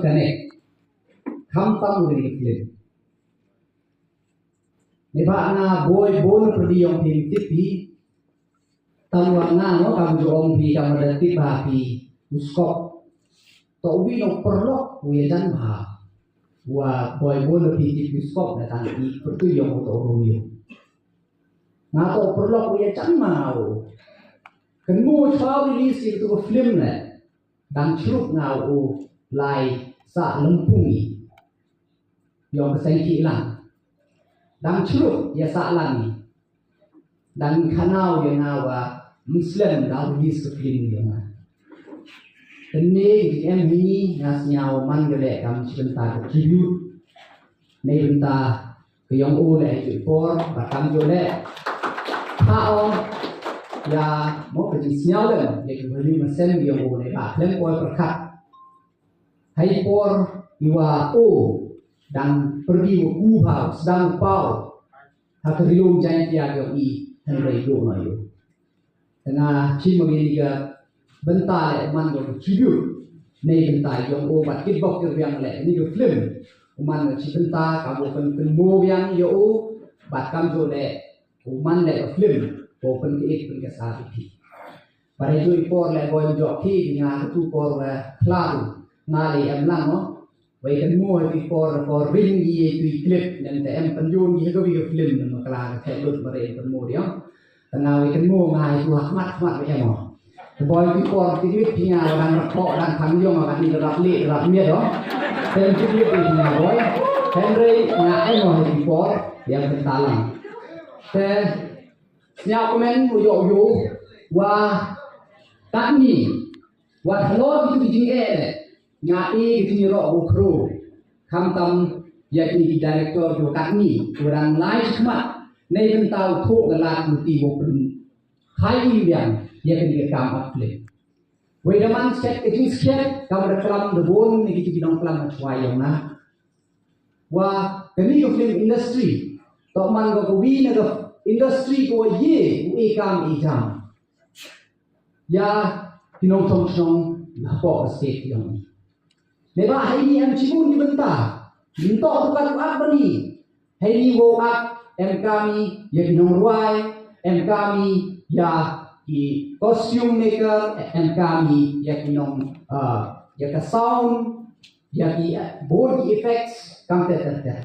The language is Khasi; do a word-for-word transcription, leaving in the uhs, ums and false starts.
connect. Khamtam ïa kane ka film. Neibhah nga boi bun pyrdi ïong phi tip phi. Tang wa nga mo kam ju ong phi kam da tip ba phi u skop. To wi no perlok wi jan ba. Wa boi bun phi tip u skop na tang i pyrtu ïong to ru ïong. Nga to perlok wi jan ma u. Ken mu chwa release itu film ne. Dang chrup nga u lai sa lempung i. Ïong ka seng ki lang. Dang chrup ïa sa lang i. Dang khanau ïa nga wa mslem dang release ka film ïa nga. Kane ki em hini nga sñiaw man ka leh kam chi bynta ka tribute. Nei bynta ka ïong u leh ha i por ba kam ju leh. Ha ong ïa mo ka jingsñiaw lem ïa ka value ma sem ïong u leh ba lem poi pyrkhat. Ha i por i wa u dang pyrdi wa ku ha sdang pau ha ka rilum Jaintia ïong i hynrei ïoh na ïoh. Te nga chim ma ngi ka bynta leh man ka tribute nei bynta ïong u bad kit bok kit biang leh ni ka film u man ka chi bynta ka bo pyn pyn mo biang ïa u bad kam jo leh u man leh ka film bo pyn ka it pyn ka sa phi. Ba re ju i por leh boy jok phi nga ka tu por khla tu nga leh em lang no. Wei kan mo ha ki por por ring i tu i clip ngan te em pynjun i ha ka wi ka film ngan ma kala ka thek lut ma re kan mo dia. Tanga wei kan mo nga i tu ha khmat khmat wei em mo. Te boy ki por ki mit ki nga dang rak kok dang khang yong kan i rak leh rak miet do. Tem ki mit ki nga boy. Henry nga em mo ha ki por yang kentalang. Te sñiaw kmen u yo yo wa tak ni. Wat halor ki tu ki jingeh leh nga i ki tu ni rok u khru. Khamtam ïa ki ni ki director ki wa kat ni ki wa dang lai khmat nei bynta u thuk ga lak muti wo pyn khai i biang ïa ki ni ki kam ap leh. Wei da man skhet ki jingskhet kam da klam da bun ni ki tu ki nongklam ma chwa ïa nga. Wa kani ka film industry to man ka wi na ka industry ko ye u e kam e jam. Ïa ki nongchong chnong hapoh ka state ïong i. Neba ha ini em chibun ki bynta. Ntok tu ka tu ak bani. Ha ini wo ak em kami ïa ki nongrwai, em kami ïa ki costume maker, em kami ïa ki nong ah, ïa ka sound, ïa ki ah, bun ki effects kam te te te.